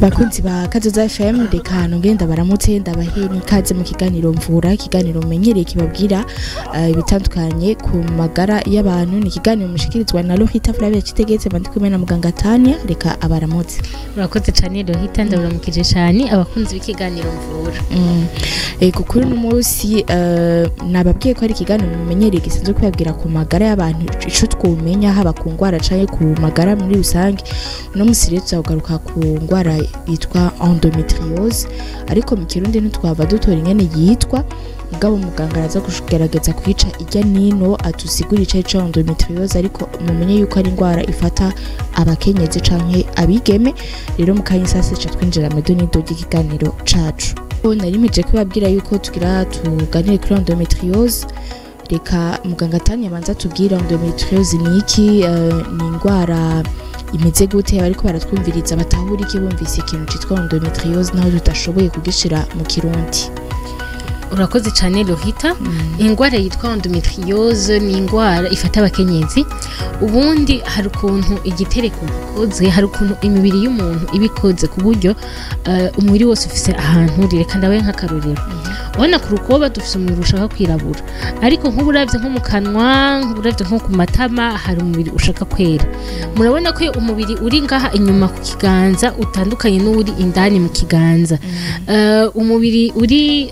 Bakunzi ba Kazoza FM, reka nongere ndabaramutse, ndabahe n'ikaze mu kiganiro Mvura, ikiganiro mumenyereye kibabwira ibitandukanye ku magara y'abantu. Ni ikiganiro mushikirizwa na Lohita Flavia Kitegetse, bandi kumwe na muganga Tania. Reka abaramutse. Urakoze cyane Lohita, ndaburamukije cyane abakunzi b'ikiganiro Mvura. Ego, kuri uno munsi nababwiye ko ari ikiganiro mumenyereye gisanzwe kubabwira ku magara y'abantu, ico twomenya haba ku ngwara canke ku magara muri rusange. Uno munsi rero tuzakugaruka ku ngwara yitwa endometriose, ariko mu Kirundi ntitwava dutora ingene yitwa. Mugabo muganga araza kugerageza kwica irya nino, atusigura ico arico endometriose, ariko mumenye yuko ari ingwara ifata abakenyezi canke abigeme. Rero mu kanya isase ca twinjira mu idonido ry'ikiganiro cacu. Nari mpejeje kubabwira yuko tugira tuganire kuri endometriose. Reka muganga Tania abanza tubwire endometriose ni iki, ni ingwara imeze gute, bariko baratwumviriza batahura iki bumvise ikintu citwa endometriose naho tudashoboye kugishira mu Kirundi. Urakoze cyane Lohita. Ingwara yitwa endometriose ni ingwara ifata abakenyezi. Ubundi hari ukuntu igitereko gikoze, hari ukuntu imibiri y'umuntu iba ikoze ku buryo umubiri wose ufise ahantu uri. Reka ndabe nk'akarorero: ubona ku rukoba dufise umubiri ushaka kwirabura, ariko nk'ubu uravye nko mu kanwa, nk'ubu uravye nko ku matama, hari umubiri ushaka kwera. Murabona ko umubiri uri ngaha inyuma ku kiganza utandukanye n'uri indani mu kiganza. Umubiri uri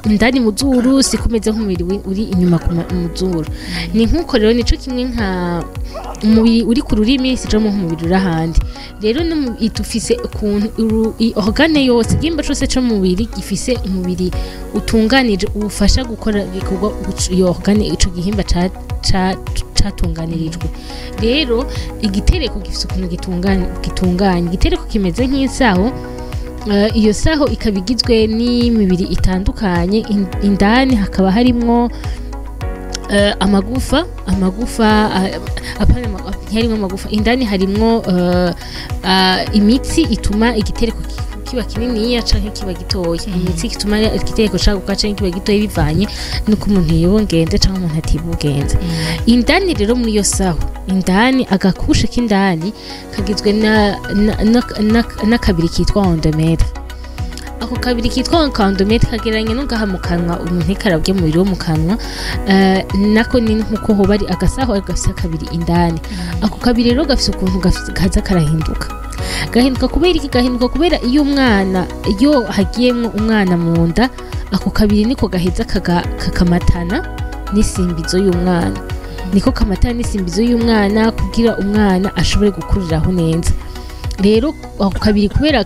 indani mu zuru siko umeze nk'umubiri uri inyuma mu zuru. Ni nk'uko rero, nico kimwe nka umubiri uri ku rurimi sico nk'umubiri uri ahandi. Rero dufise ukuntu organe yose, igihimba cose co mu mubiri gifise umubiri utunganije ubufasha gukora igikorwa iyo organe, ico gihimba catunganirijwe. Rero igitereko gifise ukuntu gitunganye. Igitereko kimeze nk'isaho. Iyo saho ikaba igizwe n'imibiri itandukanye. Indani hakaba harimwo amagufa, apana, ntiharimwo amagufa. Indani harimwo imitsi ituma igitereko kiba kininiya canke kiba gitoya, imitsi ituma igitereko caguka canke kiba gitoya bivanye nuko umuntu yibungenze canke umuntu atibugenze. Indani rero muri iyo saho indani, agakushe k'indani kagizwe n'akabiri kitwa endomètre. Ako kabiri kitwa endomètre kagereranye no ngaha mu kanwa, umuntu ikarabye mu mubiri wo mu kanwa, nako ni nkuko hoba ari agasaho, ariko gafise akabiri indani. Ako kabiri rero gafise ukuntu kaza karahinduka. Gahinduka kubera iki? Gahinduka kubera iyo umwana, iyo hagiyemwo umwana mu nda, ako kabiri niko gaheza kakamatana n'isimbizo y'umwana, niko kamatana n'isimbizo y'umwana kugira umwana ashobore gukuriraho neza. Rero ako kabiri, kubera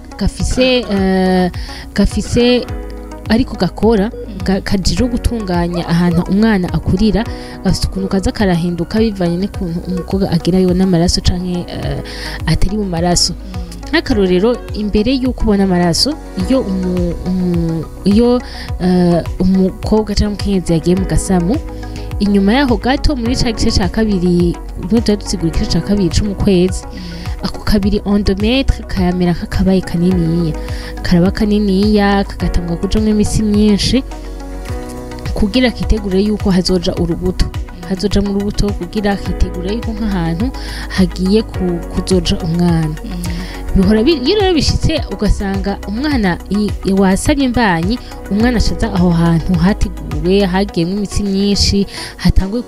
gafise ariko gakora kajije gutunganya ahantu umwana akurira, gafise ukuntu kaza karahinduka bivanye n'ukuntu umukobwa agerayo n'amaraso canke atari mu maraso. Nk'akarorero, imbere y'uko ubona amaraso, iyo umukobwa cyangwa umukenyezi yagiye mu gasamu, inyuma yaho gato muri ca gice ca kabiri, bimwe tuba dusigura igice ca kabiri co mu kwezi, ako kabiri endomètre kayamera nk'akabaye kaniniya, karaba kaniniya, kagatangwa kujamwo imitsi myinshi kugira kitegure yuko hazoja urubuto, hazojamwo urubuto, kugira kitegure yuko nk'ahantu hagiye kuzoja umwana. Bihora iyo rero bishitse ugasanga umwana wasabye imbanyi, umwana ashaza aho hantu hateguwe, hagiyemwo imitsi myinshi, hatanguye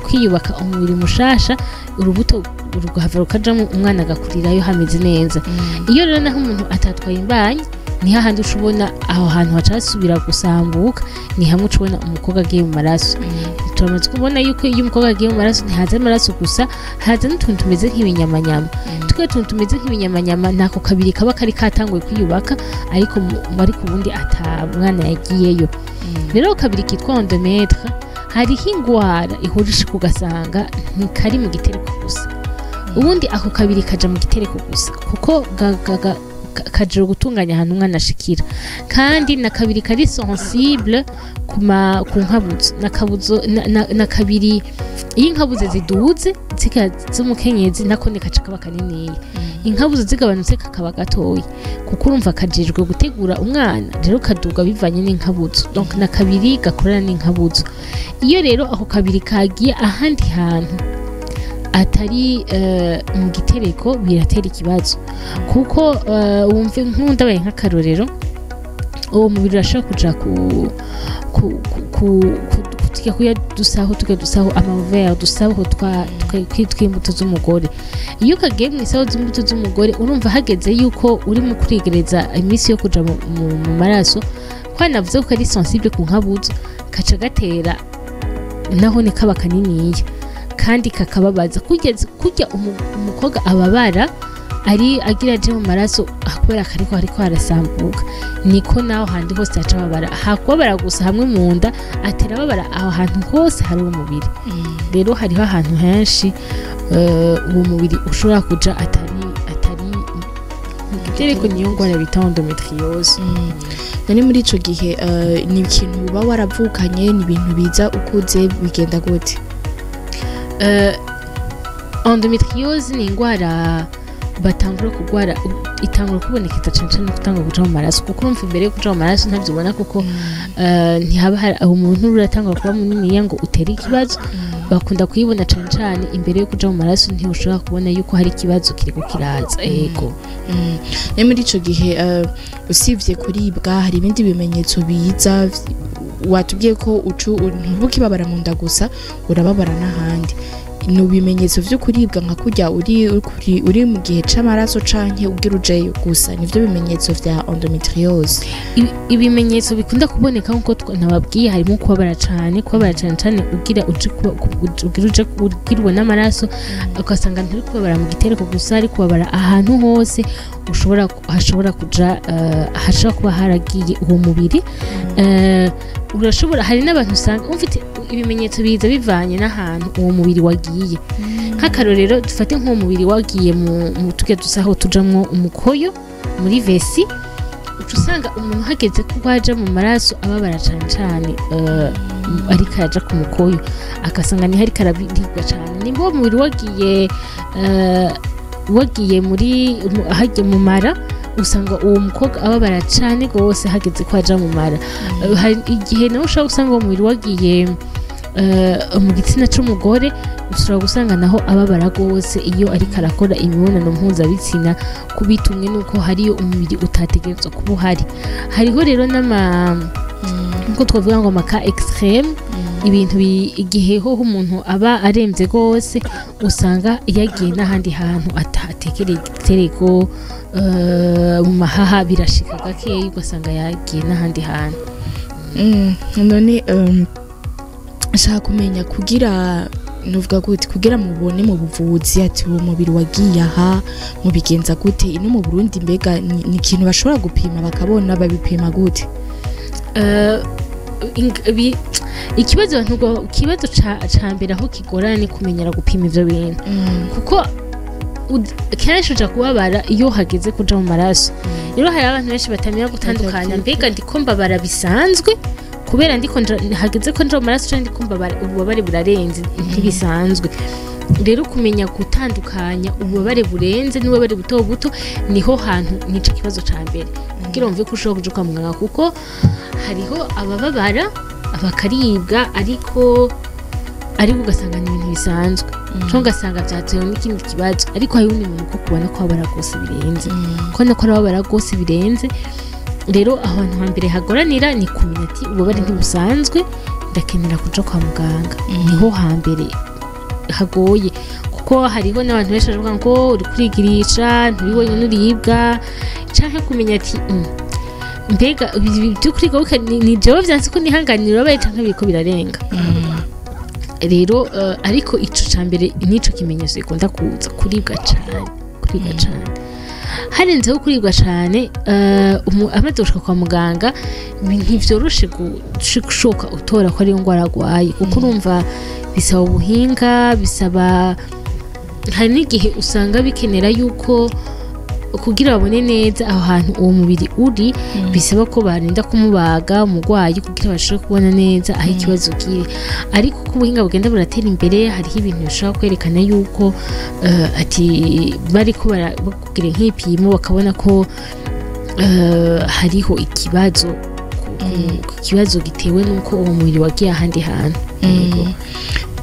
kwiyubaka umubiri mushasha, urubuto rugahava rukajamwo, umwana agakurirayo hameze neza. Iyo rero naho umuntu atatwaye imbanyi, ni hahandi uca ubona aho hantu hacasubira gusambuka, ni hamwe uca ubona umukobwa agiye mu maraso. Turamaze kubona yuko iyo umukobwa agiye mu maraso, ntihaza amaraso gusa, haza n'utuntu tumeze nk'ibinyamanyama. Twe tuntu tumeze nk'ibinyamanyama nako kabiri kaba kari katanguye kwiyubaka, ariko ubundi ata mwana yagiyeyo. Rero kabiri kitwa endomètre, hariho ingwara ihora ishika ugasanga ntikari mu gitereko gusa. Ubundi ako kabiri kaja mu gitereko gusa kuko kajira gutunganya ahantu umwana ashikira, kandi na kabiri kari sensible ku nkabuzo na kabuzo na kabiri. Iyo inkabuzo ziduze z'umukenyezi, nako ni kaca kaba kaniniya, inkabuzo zigabanutse kakaba gatoya, kuko urumva kajejwe gutegura umwana. Rero kaduga bivanye n'inkabuzo, donc na kabiri gakorana n'inkabuzo. Iyo rero ako kabiri kagiye ahandi hantu, Atari mu gitereko biratera ikibazo, kuko wumve nk'undabaye nk'akarorero, uwo mubiri urashobora kuja ku kuya dusaho, tuge dusaho ama ovaires, dusaho tw'imbuto z'umugore. Iyo kagiye mu isaho z'imbuto z'umugore, urumva hageze yuko uri mu kurigereza iminsi yo kuja mu maraso, kwa navuze ko kari sensible ku nkabuzo, kaca gatera naho ni kaba kaniniya kandi kakababaza kugeza kurya umukobwa ababara ari agira aje mu maraso, kubera kariko hariko harasambuka, niko naho handi hose aca ababara. Hakubabara gusa hamwe mu nda, atera ababara aho hantu hose hari uwo mubiri. Rero hariho ahantu henshi uwo mubiri ushobora kuja atari mu gitereko, niyo ngwara bita endométriose. None muri ico gihe ni ikintu uba waravukanye, ni ibintu biza ukuze, bigenda gute? Endométriose ni ingwara batangura kugwara, itangura kubonekeza cane cane gutangura kuja mu maraso, kuko urumva imbere yo kuja mu maraso ntavyo ubona, kuko ntihaba hari umuntu uratangura kuba muniniya ngo utere ikibazo. Bakunda kuyibona cane cane imbere yo kuja mu maraso, ntiushobora kubona yuko hari ikibazo kiriko kiraza, ego. Ne muri ico gihe usivye kuribwa, hari ibindi bimenyetso biza? Watubwiye ko ucu ntubukibabara mu nda gusa, urababara n'ahandi. Ni ibimenyetso vyo kuribwa nka kurya uri mu gihe c'amaraso canke ugira ujeyo gusa, nivyo bimenyetso vya endométriose? Ibimenyetso bikunda kuboneka, nkuko nababwiye, harimo kubabara cane, kubabara cane cane ugira uje ugira uje, ugira ubone amaraso, ugasanga nturi kubabara mu gitereko gusa, ari kubabara ahantu hose ushobora hashobora kuja hashobora kuba haragiye uwo mubiri. Urashobora, hari n'abantu usanga ufite ibimenyetso biza bivanye n'ahantu uwo mubiri wagiye. Nk'akarorero, dufate nk'uwo mubiri wagiye mu turya dusaho tujamwo umukoyo, muri vessie, uca usanga umuntu hageze ko aja mu maraso ababara cane cane ariko araja ku mukoyo, agasanga niho ariko arabiribwa cane. Nimba uwo mubiri wagiye wagiye muri hagiye mu mara, usanga uwo mukobwa ababara cane gose hageze ko aja mu mara. Hari igihe nawe ushobora gusanga uwo mubiri wagiye mu gitsina c'umugore, ushobora gusanga naho ababara gose iyo ariko arakora imibonano mpuzabitsina, kubitumwe nuko hariyo umubiri utategerezwa kuba uhari. Hariho rero n'ama, nkuko twavuga ngo ama cas extrêmes, ibintu igihe hoho umuntu aba aremvye gose, usanga yagiye n'ahandi hantu atatekereye, igitereko, mu mahaha, birashika gakeyi ugasanga yagiye n'ahandi hantu. None nshaka kumenya, kugira nuvuga gute, kugira mubone mu buvuzi ati uwo mubiri wagiye aha, mubigenza gute ino mu Burundi? Mbega ni ikintu bashobora gupima bakabona? Babipima gute? Ikibazo abantu ikibazo ca mbere aho kigorana ni kumenyera gupima ivyo bintu, kuko kenshi uja kubabara iyo hageze kuja mu maraso. Rero hari abantu benshi batamenya gutandukanya: mbega ndiko mbabara bisanzwe kubera ndiko hageze ko nja mu maraso, canke ndiko mbabara ububabare burarenze, ntibisanzwe? Rero kumenya gutandukanya ububabare burenze n'ububabare buto buto, niho hantu nico kibazo ca mbere kugira wumve ko ushobora kuja kwa muganga, kuko hariho abababara bakaribwa, ariko ugasanga ni ibintu bisanzwe, cyangwa ugasanga byatewe n'ikindi kibazo. Ariko hari undi muntu ko kubona ko ababara rwose birenze, kubona ko arababara rwose birenze. Rero ahantu hambere hagoranira ni kumenya ati ububabare ntibusanzwe, ndakenera kuja kwa muganga. Niho hambere hagoye, kuko hariho n'abantu benshi bavuga ngo uri kurigirisha, nturi wenyine uribwa, canke kumenya ati mbega ibi byo kuriga ni jewe vyanse ko nihanganira ubabaye, canke biriko birarenga?" Rero ariko ico ca mbere nico kimenyetso gikunda kuza, kuribwa cane, kuribwa cane. Harenzeho kuribwa cane, amaze gushika kwa muganga, ntivyoroshe gushoka utora ko ariyo ngwara agwaye, kuko urumva bisaba ubuhinga, bisaba, hari n'igihe usanga bikenera yuko kugira babone neza aho hantu uwo mubiri uri, bisaba ko barinda kumubaga umurwayi kugira bashobore kubona neza aho ikibazo kiri. Ariko uko ubuhinga bugenda buratera imbere, hariho ibintu bishobora kwerekana yuko ati bariko bakubwira nk'ipimo, bakabona ko hariho ikibazo ku kibazo gitewe n'uko uwo mubiri wagiye ahandi hantu. Yego.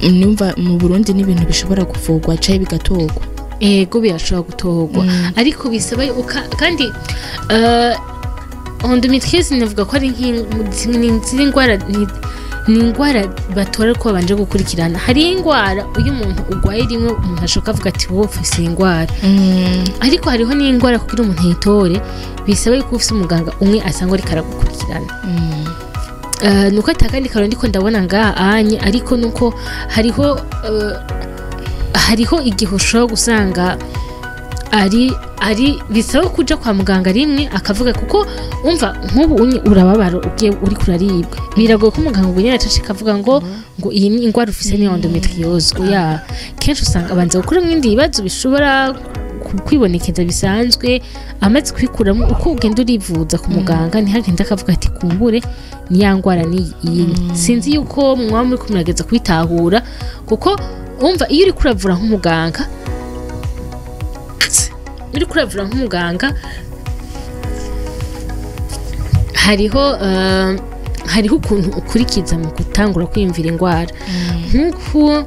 Numva mu Burundi n'ibintu bishobora kuvurwa canke bigatorwa. Ego, birashobora gutorwa, ariko bisaba kandi endométriose navuga ko ari nk'indwara, ni indwara batora ko babanje gukurikirana. Hari indwara iyo umuntu urwaye rimwe, umuntu ashobora avuga ati: "Wowe ufise iyi ndwara." Ariko hariho n'indwara kugira umuntu yitore bisaba yuko ufise umuganga umwe asangwa ariko aragukurikirana. Nuko atakandi karo ndiko ndabona ngaha anye, ariko nuko hariho igihe ushobora gusanga ari bisaba kuja kwa muganga rimwe akavuga, kuko umva nk'ubu unye urababara, ugiye uri kuraribwa, biragoye ko umuganga ubwo nyene acashika avuga ngo iyi ni indwara ufise, ni endométriose. Oya, kenshi usanga abanza gukora ibindi bibazo bishobora kwibonekeza bisanzwe. Amaze kwikuramo, uko ugenda urivuza ku muganga, ntihagende akavuga ati: "Kumbure ni ya ndwara." Ni iyi, sinzi yuko mwaba muri kumugerageza kubitahura, kuko umva iyo uri kuravura nk'umuganga, hariho ukuntu ukurikiza mu gutangura kwiyumvira indwara. Nk'uko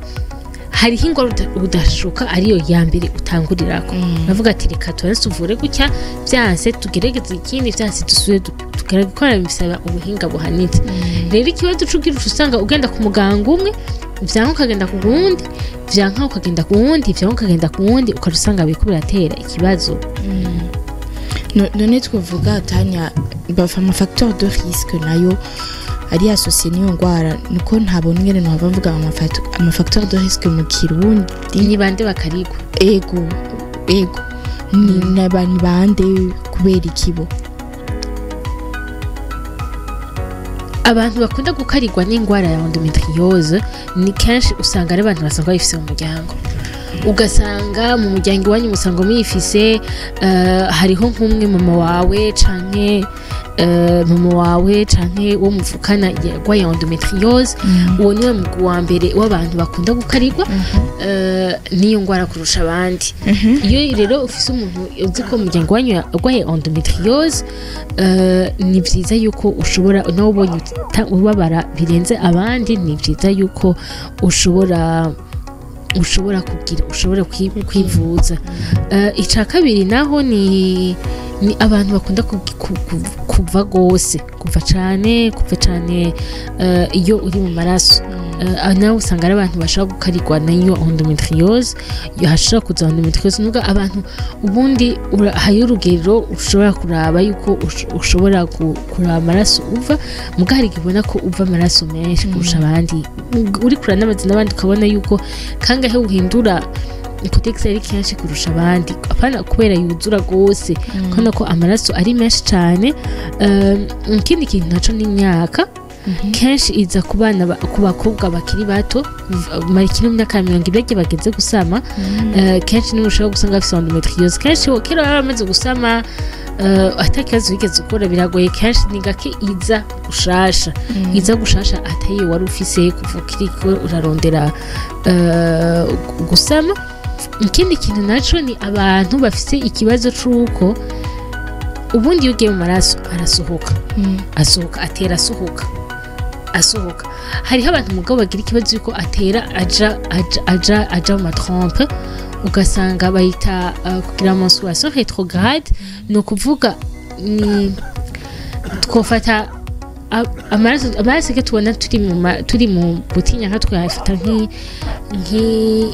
hariho indwara udashuka ariyo ya mbere utangurirako, bavuga ati: "Reka tubanze tuvure gutya, byanse tugerageze ikindi, byanse dusubire tugerageze gukora." Bisaba ubuhinga buhanitse. Rero ikibazo c'ugira uca usanga ugenda ku muganga umwe, vyanka ukagenda ku wundi, vyanka ukagenda ku wundi, vyanka ukagenda ku wundi, ukaca usanga biriko biratera ikibazo. None twavuga tanya bafa ama facteur de risque nayo ari associé n'iyo ndwara, nuko ntabona ingene nohava mvuga ama facteur de risque mu Kirundi. Ni bande bakarigwa? Ego, ni n'abantu bande, kubera ikibo? Abantu bakunda gukarigwa n'indwara ya endométriose ni kenshi usanga ari abantu basanzwe bayifise mu muryango, ugasanga mu muryango iwanyu musanga muyifise. Hariho nk'umwe mama wawe canke uwo muvukana yarwaye endométriose. Uwo niwe mugwi wa mbere w'abantu bakunda gukarigwa n'iyo ndwara kurusha abandi. Iyo rero ufise umuntu uzi ko mu muryango wanyu yarwaye endométriose, ni vyiza yuko ushobora nawe ubonye ubabara birenze abandi, ni vyiza yuko ushobora kugira ushobora kwivuza. Ica kabiri naho ni abantu bakunda kuva gose, kuva cane, iyo uri mu maraso. Nawe usanga ari abantu bashobora gukarigwa nayo endométriose, iyo hashobora kuza endométriose. Nubwo abantu ubundi hariyo urugero ushobora kuraba yuko ushobora kuraba amaraso uva, muga hari igihe ubona ko uva amaraso menshi kurusha abandi, uri kurana n'amazi n'abandi, ukabona yuko kangahe uhindura Kotex ari kenshi kurusha abandi, apana kubera yuzura gose, kubona ko amaraso ari menshi cane. Ikindi kintu naco ni imyaka. Kenshi iza ku bana ku bakobwa bakiri bato, bakiri mu myaka ya 20 bageze gusama. Kenshi nibo ushobora gusanga bafise endométriose. Kenshi kera baba bamaze gusama, ata kibazo wigeze ukora, biragoye. Kenshi ni gake iza gushasha, iza gushasha atari wari ufise kuva ukiriko urarondera gusama. Ikindi kintu naco ni abantu bafise ikibazo c'uko ubundi iyo ugiye mu maraso arasohoka, asohoka, atera asohoka, asohoka. Hariho abantu mugabo bagira ikibazo yuko atera aja mu ma trompes, ugasanga bayita kugira menstruation rétrograde. Ni ukuvuga ni twofata amaraso ke tubona turi mu butinya, nka twayafata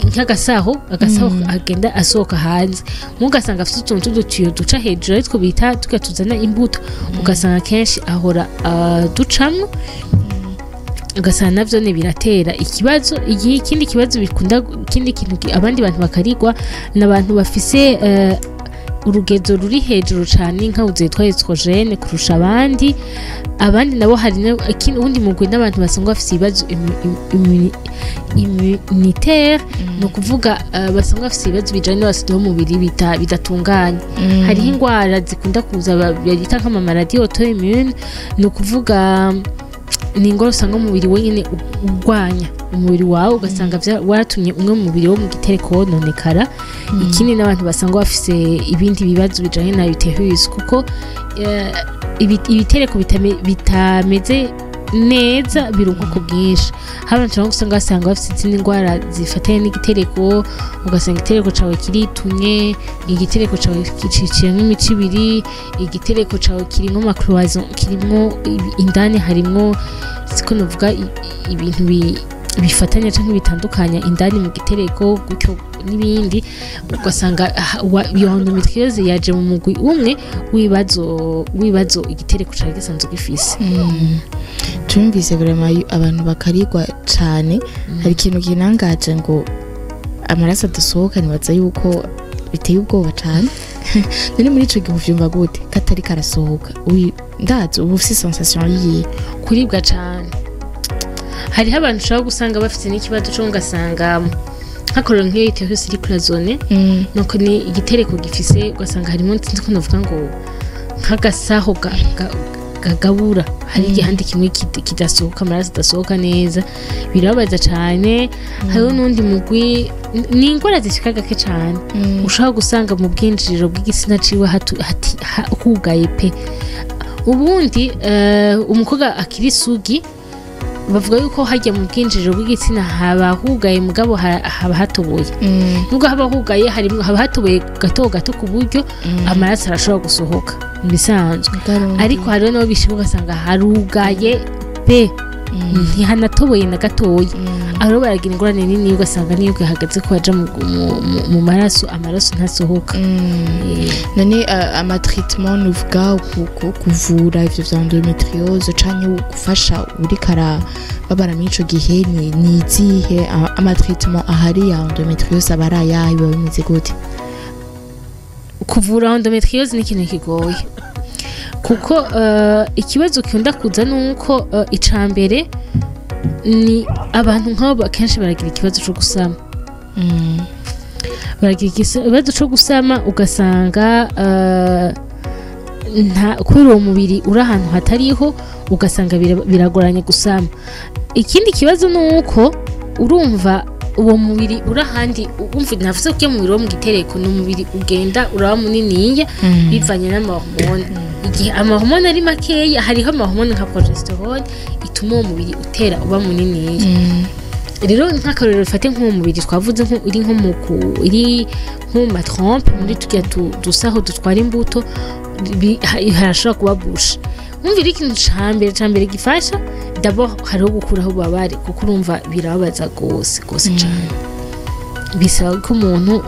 nk'agasaho, agasaho agenda asohoka hanze, mu ugasanga afite utuntu tw'udutiyo duca hejuru aritwo bita tuka tuzana imbuto, ugasanga kenshi ahora ducamwo, ugasanga navyo ni biratera ikibazo. Igihe ikindi kibazo bikunda, ikindi kintu abandi bantu bakarigwa ni abantu bafise urugezo ruri hejuru cane nka zitwa œstrogène kurusha abandi. Abandi nabo hari uwundi mugwi n'abantu basanzwe bafise ibibazo immunitaire, ni ukuvuga basanzwe bafise ibibazo bijanye n'abasida b'umubiri bidatunganye. Hariho ingwara zikunda kuza bita nk'ama maladies auto-immunes, ni ukuvuga ni ingwara usanga umubiri wenyine urwanya umubiri wawe, ugasanga waratumye umwe mu mubiri wo mu gitereko wononekara. Ikindi n'abantu basanga bafise ibindi bibazo bijanye na utérus, kuko ibitereko bitameze Neza, biri ubwoko bwinshi. Hari abantu ushobora gusanga bafite izindi ndwara zifatanye n'igitereko, ugasanga igitereko cawe kiritumye, igitereko cawe giciciyemo imico ibiri, igitereko cawe kirimwo ama cloisons, kirimwo indani harimwo, siko novuga, ibintu bifatanya canke bitandukanya indani mu gitereko gutyo n'ibindi, ugasanga iyo endométriose yaje mu mugwi umwe w'ibibazo igitereko cari gisanzwe gifise. Turumvise vraiment abantu bakarigwa cane. Hari ikintu kinangaje ngo amaraso adasohoka, nibaza yuko biteye ubwoba cane. None muri ico gihe uvyumva gute katari karasohoka? Ndazi uba ufise sensation yiye? Kuribwa cane. Hariho abantu ushobora gusanga bafite n'ikibazo cyo, ugasanga nk'akarorero nk'iyo utérus iri cloisonné, nuko ni igitereko gifise, ugasanga harimo, sinzi ko navuga ngo nk'agasaho gagabura, hari igihande kimwe kidasohoka amaraso, adasohoka neza, birababaza cane. Hariho n'undi mugwi, ni ingwara zishika gake cane, ushobora gusanga mu bwinjiriro bw'igitsina ciwe hugaye pe. Ubundi umukobwa akiri isugi bavuga yuko hajya mu bwinjiriro bw'igitsina haba hugaye, mugabo haba hatoboye. Nubwo haba hugaye, haba hatoboye gato gato ku buryo amaraso arashobora gusohoka mu bisanzwe, ariko hariho nabo bishika ugasanga harugaye pe, ntihanatoboye na gatoya. Aho rero baragira ingorane nini, ugasanga niyo gahagaze ko baja mu maraso, amaraso ntasohoka. None ama traitement, nuvuga kuvura ivyo vya endométriose canke gufasha uriko arababara muri ico gihe, ni izihe? Ama traitement ahari ya endométriose aba ari ayahe? Biba bimeze gute? Kuvura endométriose ni ikintu kigoye, kuko ikibazo kunda kuza nuko ica mbere ni abantu nk'abo akenshi baragira ikibazo cyo gusama. Baragira ikibazo cyo gusama, ugasanga nta kubera uwo mubiri uri ahantu hatariho, ugasanga biragoranye gusama. Ikindi kibazo ni uko urumva uwo mubiri uri ahandi, umva navuze ko iyo mubiri wo mu gitereko ni umubiri ugenda uraba muniniya bivanye n'ama hormones. Igihe ama hormones ari makeya, hariho ama hormones nka progestérone ituma uwo mubiri utera uba muniniya. Rero nk'akarorero, fate nk'uwo mubiri twavuze nko uri nko mu iri nko mu ma trompes, muri turya dusaho dutwara imbuto, harashobora kuba bouché. Wumva ikintu ca mbere gifasha, d'abord hariho gukuraho ububabare, kuko urumva birababaza gose gose cane. Bisaba ko umuntu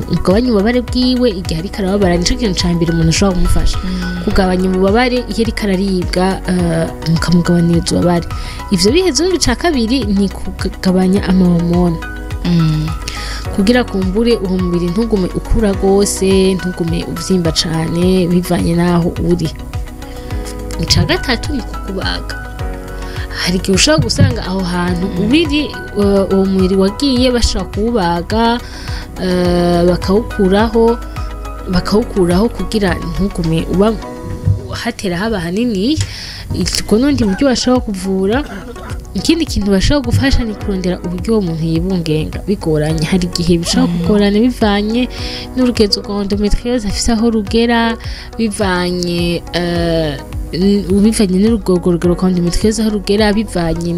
ugabanya ububabare bwiwe igihe ariko arababara. Nico kintu ca mbere umuntu ashobora kumufasha, kugabanya ububabare iyo ariko araribwa, mukamugabaniriza ububabare. Ivyo biheze, urumva ica kabiri ni kugabanya ama hormones kugira kumbure uwo mubiri ntugume ukura gose, ntugume uvyimba cane bivanye n'aho uri. Ica gatatu ni kukubaga. Hari igihe ushobora gusanga aho hantu ubiri uwo mubiri wagiye, bashobora kuwubaga, bakawukuraho kugira ntugume uba hatera haba hanini. Ubwo n'ubundi buryo bashobora kuvura. Ikindi kintu bashobora gufasha ni kurondera uburyo uwo muntu yibungenga. Bigoranye, hari igihe bishobora kugorana bivanye n'urugezo rwa endométriose afise aho rugera, bivanye n'urugero rwa endométriose aho rugera, bivanye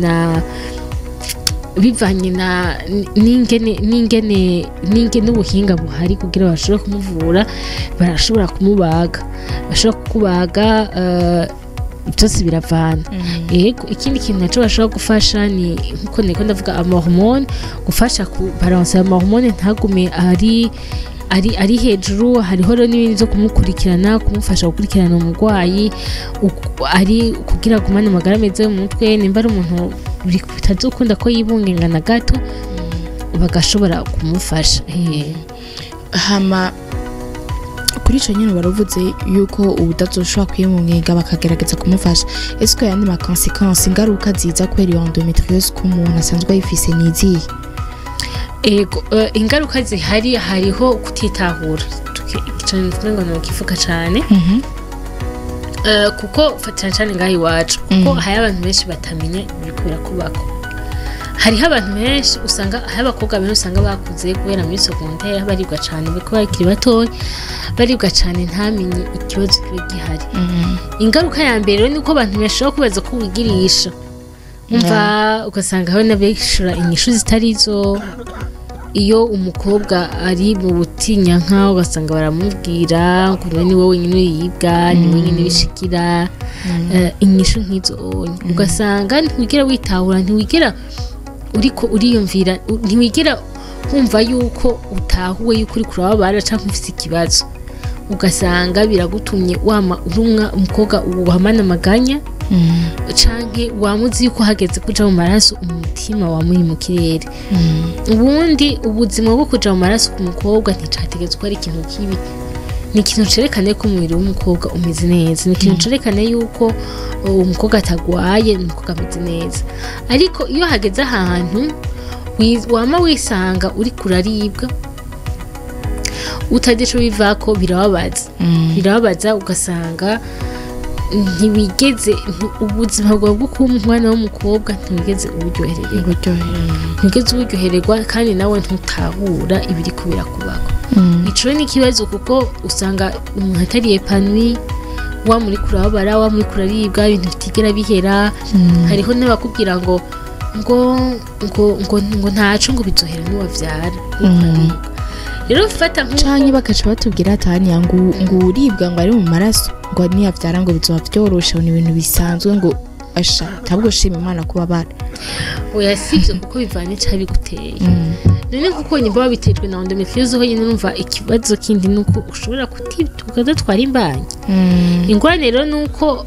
na n'ingene n'ubuhinga buhari kugira bashobore kumuvura. Barashobora kumubaga, bashobora kukubaga, byose biravana. Yego, ikindi kintu naco bashobora gufasha ni nkuko niko ndavuga, ama hormones, gufasha ku balancer ama hormones ntagume ari hejuru. Hariho rero n'ibindi byo kumukurikirana, kumufasha gukurikirana umurwayi ari kugira agumane amagara meza yo mu mutwe. Nimba ari umuntu bitazokunda ko yibungenga na gato, bagashobora kumufasha. Hama kuri ico nyene baravuze yuko ubutazoshobora kwiyungenga, bakagerageza kumufasha. Ese ko yandi ma conséquences, ingaruka ziza kubera iyo endométriose ku muntu asanzwe ayifise, ni izihe? Ego, ingaruka zihari, hariho kutitahura. Cane ngo nokivuga cane, kuko cyane cyane ngaho iwacu, kuko hari abantu benshi batamenya ibiriko birakubako. Hariho abantu benshi usanga, hariho abakobwa benshi usanga bakuze guhera muri secondaire baribwa cane, kuko bakiri batoya baribwa cane, ntamenye ikibazo kiba gihari. Ingaruka ya mbere rero ni uko abantu bashobora kwibaza ko wigirisha. Umva, ugasanga hari n'abishura inyishu zitari zo. Iyo umukobwa ari mu butinyanka, ugasanga baramubwira ngo ni wowe wenyine yibwa, ni wenyine bishikira. Inyishu nk'izo onye, ugasanga ntiwigera witahura, ntiwigera uriko uriyumvira, ntiwigera wumva yuko utahuwe, yuko uri kurababara cyangwa ufite ikibazo. Ugasanga biragutumye wama urumwa umukobwa wamana amaganya, canke wamuzi yuko hageze kuja mu maraso umutima wamuri mu kirere. Ubundi ubuzima bwo kuja mu maraso ku mukobwa nticategetswe ari ikintu kibi, ni ikintu cerekana ko umubiri w'umukobwa umeze neza, ni ikintu cerekana yuko umukobwa atagwaye, umukobwa ameze neza. Ariko iyo hageze ahantu wama wisanga uri kuraribwa utazi ico bivako, birababaza, birababaza. Ugasanga ntiwigeze ubuzima bwawe bwo kuba umwana w'umukobwa ntiwigeze uburyohererwa, ntiwigeze uburyohererwa, kandi nawe ntutahura ibiri kubera kubako. Ico ni ikibazo, kuko usanga umuntu atari épanoui, wa muri kurababara, wa muri kuraribwa, ibintu bitigera bihera. Hariho n'abakubwira ngo ntaco, ngo bizohera niwavyara. Rero fata nk'uko Canke bakaca batubwira ataniya ngo uribwa ngo ari mu maraso, ngo niyavyara ngo bizoba vyoroshe, ngo ni ibintu bisanzwe, ngo asha ntabwo shima Imana kubabara. Oya, sivyo, kuko bivana icabiguteye. None kuko nimba wabitejwe na endométriose ho nyine, numva ikibazo kindi nuko ushobora kudatwara imbanyi. Ingorane rero nuko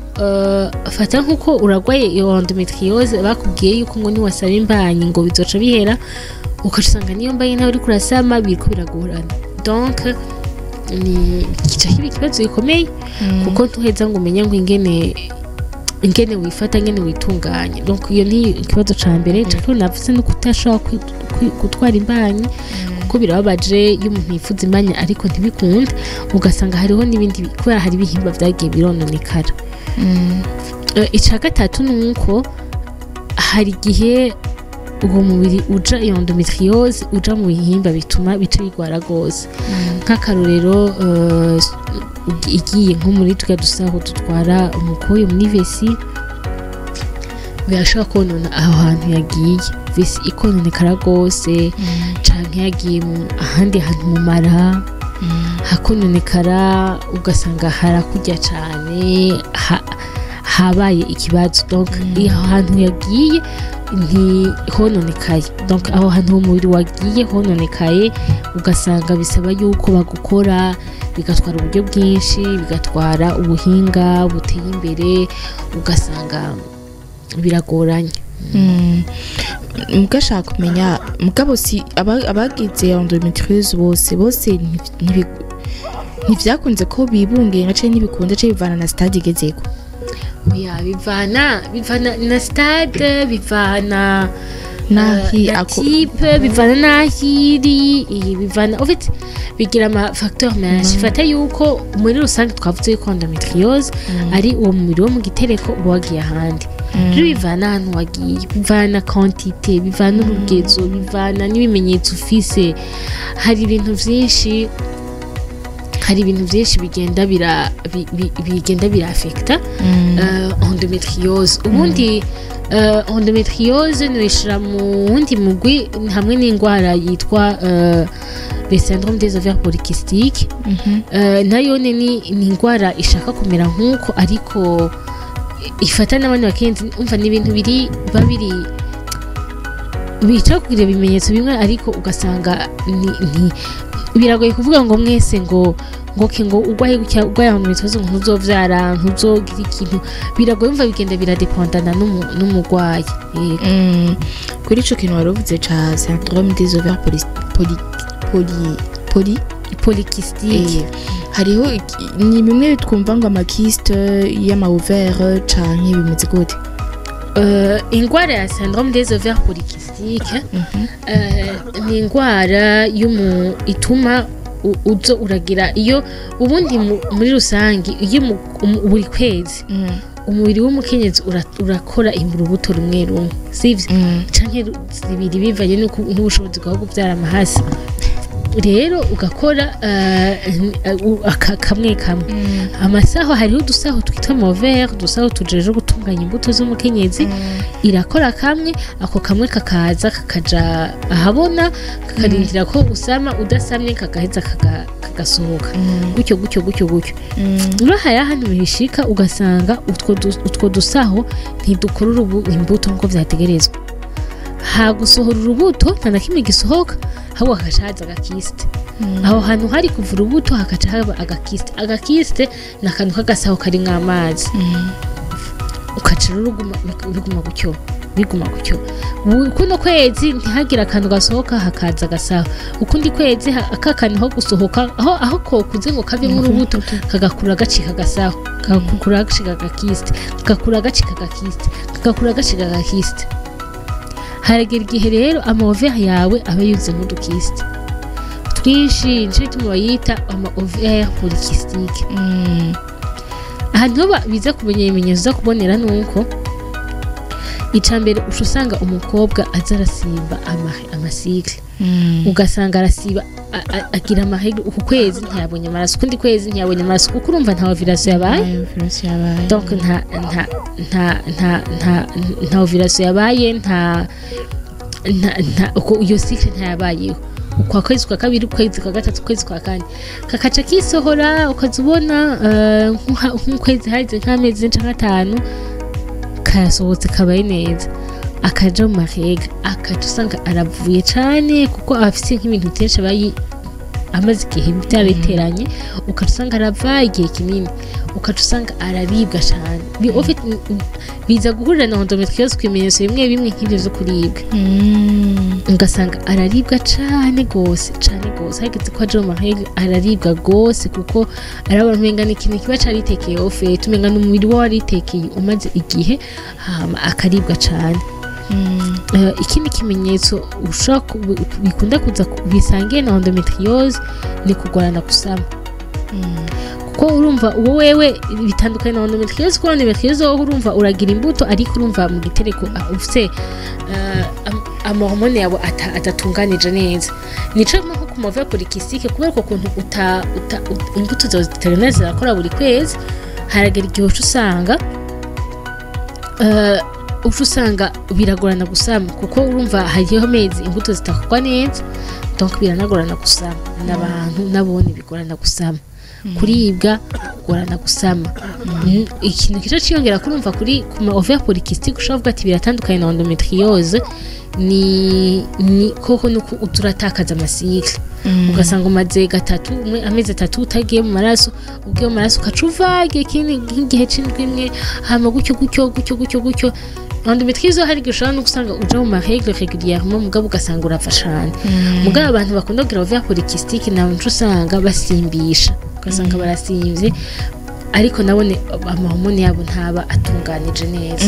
fata nkuko uragwaye iyo endométriose, bakubwiye yuko ngo niwasaba imbanyi ngo bizoca bihera, ukaca usanga niyo mbanyi nawe uriko urasama biriko biragorana. Donc ni kica kiba ikibazo gikomeye, kuko ntuheza ngo umenye ngo ingene wifata, ingene witunganya. Donc iyo ni ikibazo ca mbere. Ica kabiri navuze nuko utashobora gutwara imbanyi, kuko birababaje iyo umuntu yifuza imbanyi ariko ntibikunda. Ugasanga hariho n'ibindi kubera hari ibihimba vyagiye birononekara. Ica gatatu ni uko hari igihe uwo mubiri uja iyo endométriose uja mu bihimba bituma bica bigwara gose. Nk'akarorero, igiye nko muri twa dusaho dutwara umukoyo muri vessie, birashobora konona aho hantu yagiye, vessie ikononekara rwose, canke yagiye mu ahandi hantu mu mara hakononekara, ugasanga harakurya cane, habaye ikibazo. Donc aho hantu yagiye ntihononekaye, donc aho hantu umubiri wagiye hononekaye, ugasanga bisaba yuko bagukora, bigatwara uburyo bwinshi, bigatwara ubuhinga buteye imbere, ugasanga biragoranye. Mugashaka kumenya mugabo si abagize endométriose bose ntivyakunze ko bibungenga canke ntibikunda, canke bivana na stade igezeko? Oya, bivana na stade, bivana Nahi na type, bivana n'ahiri, bivana, en fait bigira ama facteur menshi. Fata yuko muri rusange twavuze yuko endométriose ari uwo mubiri wo mu gitereko uba wagiye ahandi. Rero bivana ahantu wagiye, bivana quantité, bivana urugezo, bivana n'ibimenyetso ufise. Hari ibintu vyinshi, hari ibintu byinshi bigenda birafekta endométriose. Ubundi endométriose nuyishira mu wundi mugwi hamwe n'indwara yitwa le syndrome des ovaires polykystiques. Nayo ni indwara ishaka kumera nk'uko, ariko ifata n'abandi bakenzi. Umva, ni ibintu biri biba biri bica kugira ibimenyetso bimwe, ariko ugasanga ni biragoye kuvuga ngo mwese ngo ke ngo urwaye gutya, urwaye endométriose, ngo ntuzovyara, ntuzogira ikintu. Biragoye, umva, bigenda biradependana n'umurwayi. Yego. Kuri ico kintu wari uvuze ca syndrome des ovaires poly poly poly polycystique. Hariho ni bimwe twumva ngo ama kystes y'ama ovaires, canke bimeze gute? Ingwara ya syndrome des ovaires polykystiques ni ingwara ituma uzo uragira iyo ubundi muri rusange iyo buri kwezi umubiri w'umukenyezi urakora urubuto rumwe rumwe, sivyo, canke zibiri, bivanye n'ubushobozi bwawe bwo kuvyara amahasa. Rero ugakora kamwe kamwe amasaho. Hariho udusaho twitwa ama ovaires, udusaho tujeje gutunganya imbuto z'umukenyezi. Irakora kamwe, ako kamwe kakaza kakaja ahabona, kakarindira ko usama. Udasamye kagaheza kagasohoka gutyo gutyo gutyo gutyo. Rero hari ahantu bishika ugasanga utwo dusaho ntidukora imbuto nkuko vyategerezwa. Hagusohora urubuto nta na kimwe gisohoka, ahubwo hagaca haza aga kyste. Aho hantu hari kuva urubuto hagaca haba aga kyste. Aga kyste ni akantu k'agasaho karimwo amazi. Ukaca rero biguma gutyo, biguma gutyo. Kuno kwezi ntihagire akantu gasohoka, hakaza agasaho. Ukundi kwezi aka kantu ho gusohoka aho kokuze ngo kavemo urubuto, kagakura gacika agasaho, kagakura gacika aga kyste, kagakura gacika aga kyste, kagakura gacika aga kyste. Haragera igihe rero ama ovaires yawe aba yuzuyemo udu kystes twinshi. Nico gituma bayita ama ovaires polykystiques. Ahantu ho biza kumenya ibimenyetso uza kubonera nuko ica mbere uca usanga umukobwa aza arasimba ama cycles. Ugasanga arasiba, agira ama règles uku kwezi ntiyabonye amaraso, ukundi kwezi ntiyabonye amaraso, kuko urumva nta ovulation yabaye. Nta ovulation yabaye. Donc nta ovulation yabaye, nta uko iyo cycle ntayabayeho. Ukwa kwezi kwa kabiri, ukwezi kwa gatatu, ukwezi kwa kane kakaca kisohora, ukaza ubona nk'ukwezi haheze nk'amezi canke 5 karasohotse kabaye neza, akaja mu ma règles, akaca usanga aravuye cane, kuko aba afise nk'ibintu vyinshi aba amaze igihe byariteranye. Ukaca usanga arava igihe kinini, ukaca usanga araribwa cane. En fait, biza guhurira na endométriose ku bimenyetso bimwe bimwe nk'ivyo vyo kuribwa. Ugasanga araribwa cane gose, cane gose. Hageze ko aja mu ma règles araribwa gose, kuko arabona umenga ni ikintu kiba caritekeye, au fait umenga ni umubiri we waritekeye umaze igihe, hama akaribwa cane. Ikindi kimenyetso ushobora bikunda kuza bisangiye na endométriose ni kugorana gusama. Kuko urumva uwo wewe bitandukanye na endométriose, kuko endométriose wowe urumva uragira imbuto, ariko urumva mu gitereko ufise ama hormones yawe adatunganije neza. Nico nko ku ma ovaires polykystiques, kubera uko kuntu imbuto zawe zitagenda zirakora buri kwezi, haragera igihe uca usanga biragorana gusama, kuko urumva hariho amezi imbuto zitakorwa neza. Donc biranagorana gusama, n'abantu nabone bigorana gusama, kuribwa, kugorana gusama. Ikintu kica ciyongera kurumva kuri ku ma ovaires polykystiques, ushobora kuvuga ati biratandukanye na endométriose, ni koko nuko uturatakaza ama cycles. Ugasanga umaze gatatu, umwe amezi 3 utagiye mu maraso, ugiye mu maraso ukaca uva igihe kinini nk'igihe c'indwi imwe, hama gutyo gutyo gutyo gutyo gutyo. Endométriose hari igihe ushobora no gusanga uja mu ma règles régulièrement, mugabo ugasanga urava cane. Mugabo abantu bakunda kugira ovaires polykystiques nabo nco usanga basimbisha, ugasanga barasimvye, ariko nabone ama hormones yabo ntaba atunganije neza.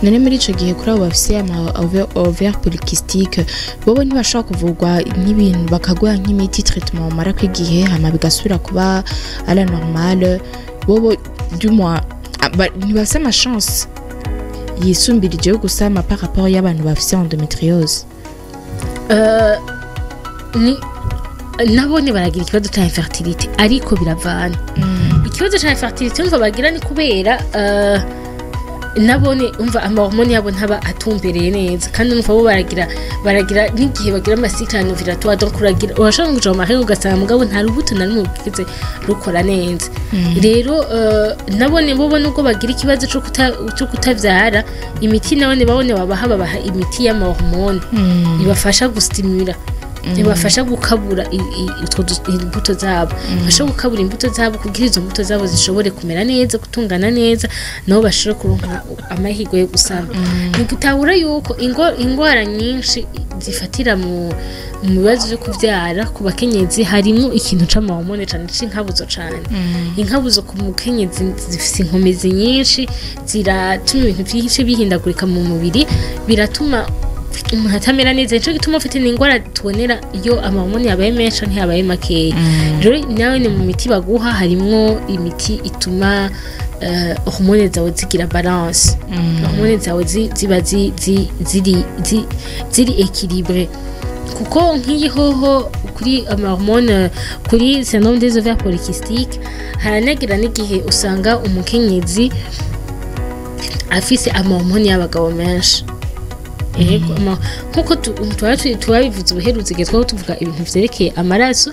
None muri ico gihe kuri abo bafise ama ovaires polykystiques, bobo ntibashobora kuvurwa nk'ibintu bakaguha nk'imiti, traitement bamarako igihe, hama bigasubira kuba à la normale? Bobo du moins ntibafise ama chance yisumbirije yo gusama par rapport y'abantu bafise endométriose? Ni nabone baragira ikibazo ca infertilité, ariko biravana. Ikibazo ca infertilité umva bagira ni kubera nabone umva ama hormones yabo ntaba atumbereye neza, kandi umva bo baragira n'igihe bagira ama cycles anovulatoires. Donc uragira, urashobora kuja mu ma règles ugasanga mugabo nta rubuto na rumwe rwigeze rukora neza. Rero nabone bobo nubwo bagira ikibazo co kutavyara, imiti nabone babone babaha imiti y'ama hormones ibafasha gustimula, ibafasha gukabura imbuto zabo, ibafasha gukabura imbuto zabo kugira izo mbuto zabo zishobore kumera neza, gutungana neza, nabo bashobore kuronka amahirwe yo gusama. Ni gutahura yuko ingwara nyinshi zifatira mu bibazo vyo kuvyara ku bakenyezi harimo ikintu c'ama hormones cane, c'inkabuzo cane. Inkabuzo ku mukenyezi zifise inkomezi nyinshi, ziratuma ibintu vyinshi bihindagurika mu mubiri, biratuma umuntu atamera neza. Nico gituma ufite n'ingwara tubonera iyo ama hormones yabaye menshi canke yabaye makeya. Rero nawe ni mu miti baguha harimwo imiti ituma hormones zawe zigira balance, hormones zawe ziba ziri équilibré, kuko Kuko nk'iyi hoho kuri amahormone, kuri syndrome des ovaires polykystiques, haranagira n'igihe usanga umukenyezi afise amahormone y'abagabo menshi. Yego, nkuko tuba tubabivuze ubuherutse igihe twaba tuvuga ibintu vyerekeye amaraso,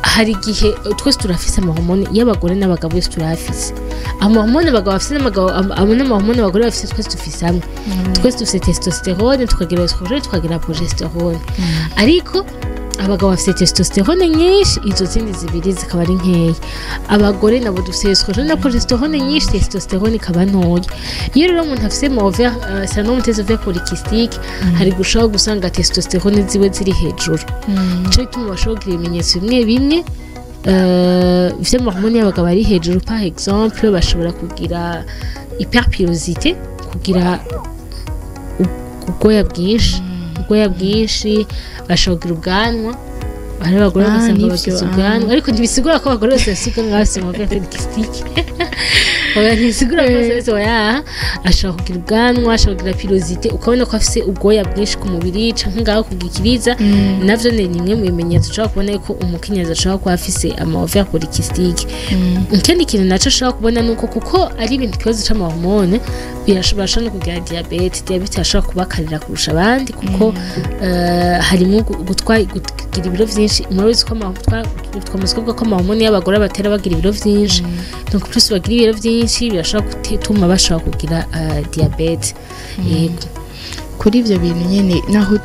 hari igihe twese turafise amahormone y'abagore n'abagabo, bose turafise amahormone abagabo bafise n'amahormone abagore bafise. Twese dufise amwe, twese dufise testostérone, tukagira œstrogène, tukagira progestérone, ariko abagabo bafise testostérone nyinshi, izo zindi zibiri zikaba ari nkeya. Abagore nabo dufise œstrogène na progestérone nyinshi, testostérone ikaba ntoya. Iyo rero umuntu afise ovaire, syndrome des ovaires polykystiques, hari gushobora gusanga testostérone ziwe ziri hejuru. Nico gituma bashobora kugira ibimenyetso bimwe bimwe vy'amahormone y'abagabo ari hejuru. Par exemple, bashobora kugira hyperpilosité, kugira ubwoya bwinshi, ubwoya bwinshi, bashobora kugira ubwanwa. Hari abagore ugasanga nivyo, bagize ubwanwa, ariko ntibisigura ko abagore bose bafise ubwanwa bafise ovaire polykystique. Oya, ntibisigura ko bose bose, oya. Ashobora kugira ubwanwa, ashobora kugira pilosité, ukabona ko afise ubwoya bwinshi ku mubiri canke ngaho ku gikiriza. Navyo ni bimwe mu bimenyetso ushobora kubona ko umukenyezi ashobora kuba afise ama ovaire polykystique. Ikindi kintu naco ashobora kubona nuko, kuko ari ibintu ikibazo c'amahormone, birashobora no kugira diabète. Diabète irashobora kubakarira kurusha abandi, kuko harimo kugira ibiro vyinshi. Murabizi ko twamaze kuvuga ko amahormone y'abagore batera bagira ibiro vyinshi. Donc plus bagira ibiro vyinshi, birashobora gutuma bashobora kugira diabète. Yego. Kuri ivyo bintu nyene, naho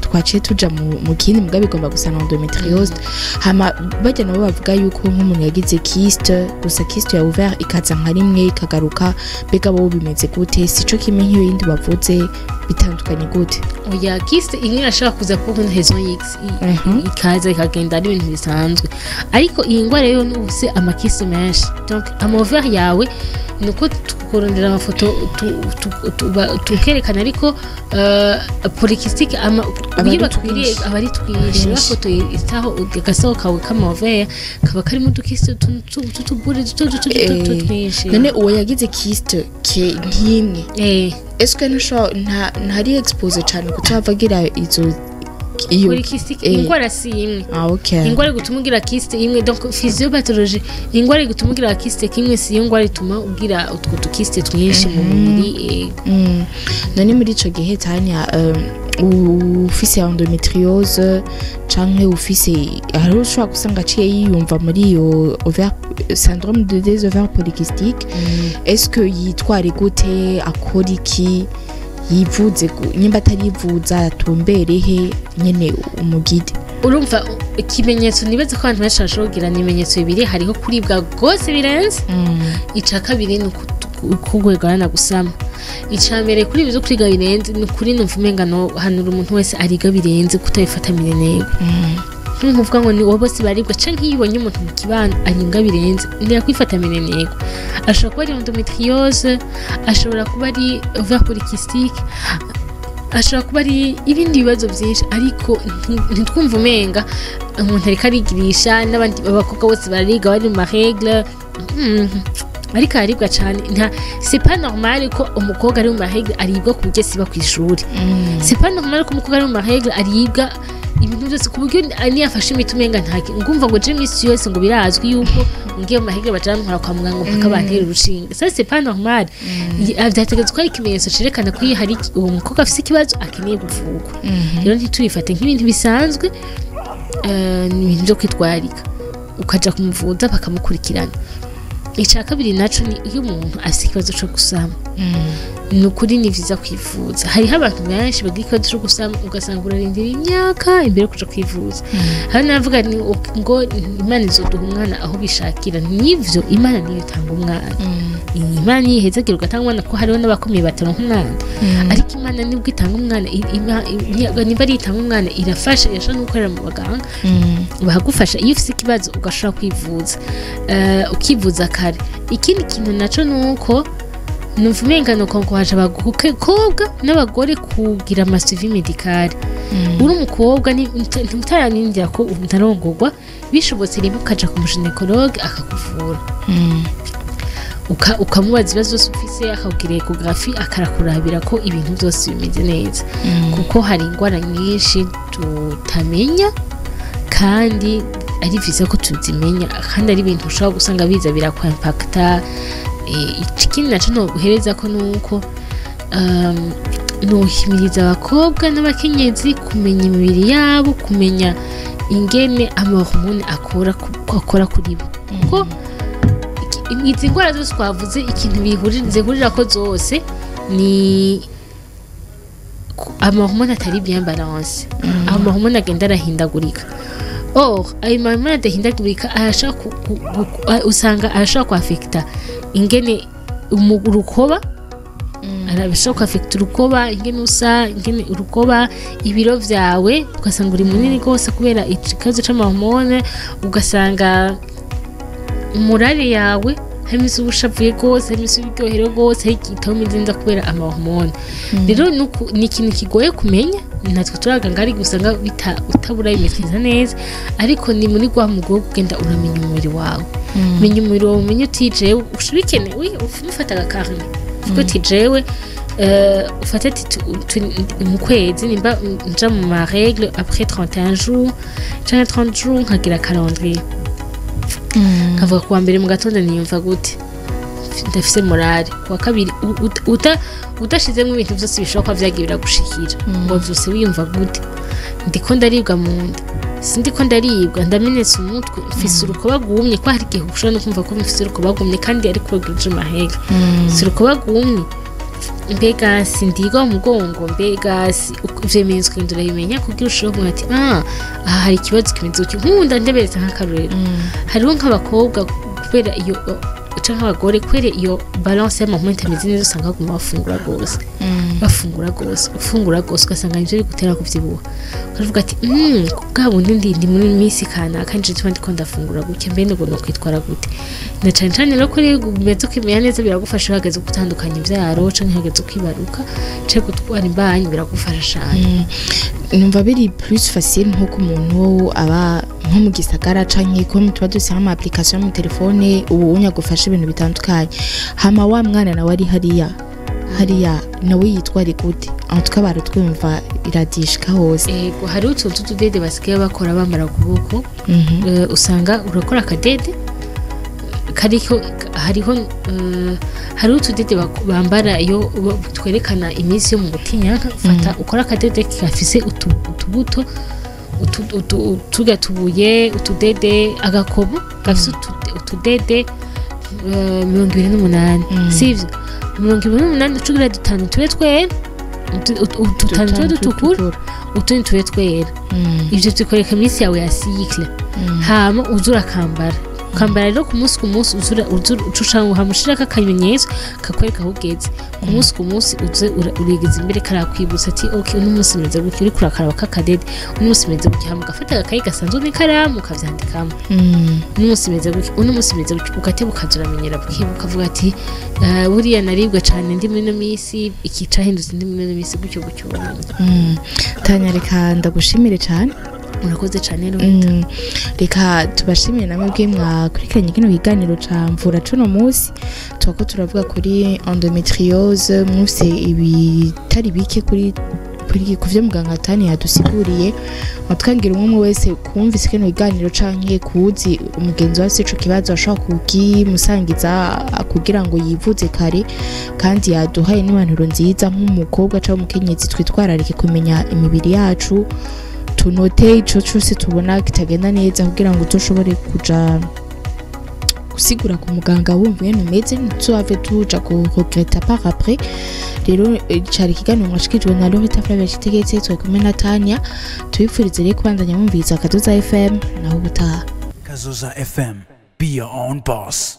twaciye tuja mu kindi, mugabo bigomba gusa na endométriose. Hama bajya nabo bavuga yuko nk'umuntu yagize kyste gusa, kyste ya ovaire, ikaza nka rimwe ikagaruka, mbega bo bimeze gute? Sico kimwe nk'iyo yindi bavuze? Bitandukanye gute? Oya, kyste imwe irashobora kuza pour une raison X, ikaza ikagenda, ari ibintu bisanzwe. Ariko iyi ndwara yo n'ubuse amakystes menshi, donc ama ovaire yawe nuko tukurondera amafoto tukerekana, ariko polykystique ama Aba iyo ari batwiriye twinshi. Aba ari twinshi. Twinshi. Bafotoye itaho agasaho kawe k'ama ovaire kaba karimo udukystes tw'utubure duto duto duto duto twinshi. None uwo yagize kyste ke nk'imwe, est-ce que ntushobora ntari exposé cane kutava agira izo iyo Polykystique indwara si imwe. Ah, okay. Ingwara igutuma ugira kyste imwe, donc physiopathologie, ingwara igutuma ugira kyste kimwe si iyo ngwara ituma ugira utwo tukystes twinshi mu mubiri. None muri ico gihe, Tanya, ufise endométriose canke ufise, hari ushobora gusanga aciye yiyumva muri iyo ovaire, syndrome des ovaires polykystiques, est-ce que yitware gute, akora iki, yivuze nyimba atarivuza atumbere he nyene umugide? Urumva, ikimenyetso nibaza ko abantu benshi bashobora kugira ni ibimenyetso bibiri: hariho kuribwa rwose birenze, ica kabiri ni ukugwegana gusama. Ica mbere, kuri ibyo kuriga birenze, ni ukuri numva umenga no hanura umuntu wese ariga birenze kutabifata minenegwe, nkuvuga ngo ni wowe bose baribwa, canke iyo ubonye umuntu mu kibano aribwa birenze, ntiyakwifata minenegwe. Ashobora kuba ari endométriose, ashobora kuba ari ovaire polykystique, ashobora kuba ari ibindi bibazo byinshi, ariko ntitwumve umenga umuntu ariko arigirisha n'abandi abakobwa bose bariga bari mu marègles. Ariko araribwa cyane, nta c'est pas normal ko umukobwa ari mu marègles aribwa ku buryo siba ku ishuri. C'est pas normal ko umukobwa ari mu marègles aribwa ibintu byose ku buryo niyafashe imiti umenga nta ngumva ngo je imisi yose ngo birazwi yuko ngiye mu marègles baja bantwara kwa muganga mpaka bantera urushinge. Ça, c'est pas normal. Vyategetswe ko ari ikimenyetso cerekana ko iyo hari uwo mukobwa afise ikibazo akeneye kuvurwa. Rero ntitubifate nk'ibintu bisanzwe, ni ibintu byo kwitwararika, ukaja kumuvuza bakamukurikirana. Icya kabiri naco ni iyo umuntu afise ikibazo co gusama, ni ukuri ni vyiza kwivuza. Hariho abantu benshi bagira ikibazo co gusama, ugasanga urarindira imyaka imbere yo kuja kwivuza. Hari n'abavuga ni ngo Imana izoduha umwana aho bishakira. Nivyo, Imana niyo itanga umwana. Imana niyo ihezagira ugatanga umwana, ko hariho n'abakomeye bataronka umwana, ariko Imana nibwo itanga umwana. Niba ari itanga umwana, irafasha, irashobora no gukorera mu baganga bakagufasha. Iyo ufise ikibazo ugashobora kwivuza, ukivuza kare. Ikindi kintu naco ni uko numva umenga ni uko abakobwa n'abagore kugira amasuivi médical. Uri umukobwa ntutaranindira ko utarongorwa, bishobotse rimwe ukaja ku mugynécologue akakuvura. Ukamubaza ibibazo byose ufise, akakubwira échographie, akarakurabira ko ibintu byose bimeze neza, kuko hari indwara nyinshi tutamenya kandi ari vyiza ko tuzimenya, kandi ari ibintu ushobora gusanga biza birakwimpacta. Ikindi naco noguhereza ko nuko nohimiriza abakobwa n'abakenyezi kumenya imibiri yabo, kumenya ingene amahormone akora kuri bo, kuko izi ndwara zose twavuze, ikintu zihurirako zose ni amahormone atari bien balancé, amahormone agenda arahindagurika. Or ayo mahormone adahindagurika arashobora usanga arashobora kuaffecta ingene urukoba, arashobora kuaffecta urukoba, ingene usa, ingene urukoba, ibiro vyawe, ugasanga uri munini rwose kubera ikibazo c'amahormone, ugasanga morale yawe, harimo isi ubushavuye rwose, harimo isi uryoherewe rwose, hari igihe umeze neza kubera amahormone. Rero ni ikintu kigoye kumenya, natwe turaganga ari gusanga utabura bimetriza neza, ariko ni muri rwa mugo wo kugenda uramenya umubiri wawe. Menya umubiri wawe, umenye uti jewe ushobikene ufata agacarnet, uvuge uti jewe ufate ati mu kwezi nimba nja mu ma règle après 31 jours canke 30 jours, nkagira calendrier, nkavuga kuwa mbere mu gatondo niyumva gute, ndafise morale, kuwa kabiri udashizemo ibintu vyose bishobora kuba vyagiye biragushikira, ngo vyose wiyumva gute, ndiko ndaribwa mu nda, sindiko ndaribwa, ndamenetse umutwe, mfise urukoba rwumye, ko hari igihe ushobora no kumva ko mfise urukoba rwumye kandi ariko rwuje amahega, mfise urukoba rwumye, mbega sindigwa mu mugongo, mbega ivyo bimenyetso ugenda urabimenya kugira ushobore kumenya ati ah, aha hari ikibazo kimeze gutya. Nkunda ndeberetse nk'akarorero, hariho nk'abakobwa kubera iyo, canke abagore, kubera iyo balance y'amahormone itameze neza, usanga baguma bafungura rwose, bafungura rwose, ufungura rwose, ugasanga nivyo bigutera kuvyibuha. Ukavuga ati bwa bundi ndi muri minsi kanaka nje tuba ndiko ndafungura gutya, mbe ngo nokwitwara gute?" Na cane cane rero kuri umeze ukimenya neza, biragufasha hageze gutandukanya imvyaro canke hageze kwibaruka canke gutwara imbanyi, biragufasha cane. Numva biri plus facile nk'uko umuntu aba nko mu gisagara canke ko tuba dufise nk'ama application mu telefone ubu unya gufasha ibintu bitandukanye. Hama wa mwana nawe ari hariya hariya, nawe yitware gute? En tout cas baratwumva, iradishika hose. Ego, hariho utuntu tw'utudede basigaye bakora bambara ku kuboko. Usanga urakora akadede kariko hariho utudede bambara iyo twerekana iminsi yo mu butinyanka. Fata ukora akadede gafise utubuto turya tubuye, utudede, agakomo gafise utudede 28. Sivyo, 28, ucugira dutanu tube twera, dutanu tube dutukura, utundi tube twera. Ivyo bikwereka iminsi yawe ya cycle. Hama uza urakambara, ukambara rero ku munsi ku munsi, uzura uca hamushirako akamenyetso kakwereka aho ugeze ku munsi ku munsi, uze urigeza imbere, karakwibutsa ati ok, uno munsi meze gutya, uriko urakaraba kakadede, uno munsi meze gutya. Hama ugafata agakayi gasanzwe n'ikaramu, ukavyandikamo: uno munsi meze gutya, uno munsi meze gutya. Ugateba, ukaza uramenyera bukebuke, ukavuga ati "Buriya naribwa cane ndi muri ino minsi, iki cahindutse ndi muri ino minsi", gutyo gutyo uramenya. Tanya, reka ndagushimire cane. Murakoze cane rero. Reka tubashimire namwe bwe mwakurikiranye kino kiganiro ca mvura cuno munsi. Turako turavuga kuri endométriose, mwufise ibitari bike kuri kuvyo muganga Tani yadusiguriye. Twangira umwe wese kumvise kino kiganiro canke kuzi umugenzi wese ico kibazo, ashobora kugimusangiza kugira ngo yivuze kare. Kandi yaduhaye n'impanuro nziza nk'umukobwa canke umukenyezi, twitwararike kumenya imibiri yacu, tunote ico cose tubona kitagenda neza kugira ngo dushobore kuja gusigura ku muganga wumva ingene umeze, ntituhave tuja ku regretter par après. Rero cari ikiganiro mwashikirijwe na Lorita Flavia Kitegetse, twari kumwe na Tanya. Tubifurize rero kubandanya mwumviriza Kazoza FM. Naho ubutaha. Kazoza FM. Be your own boss.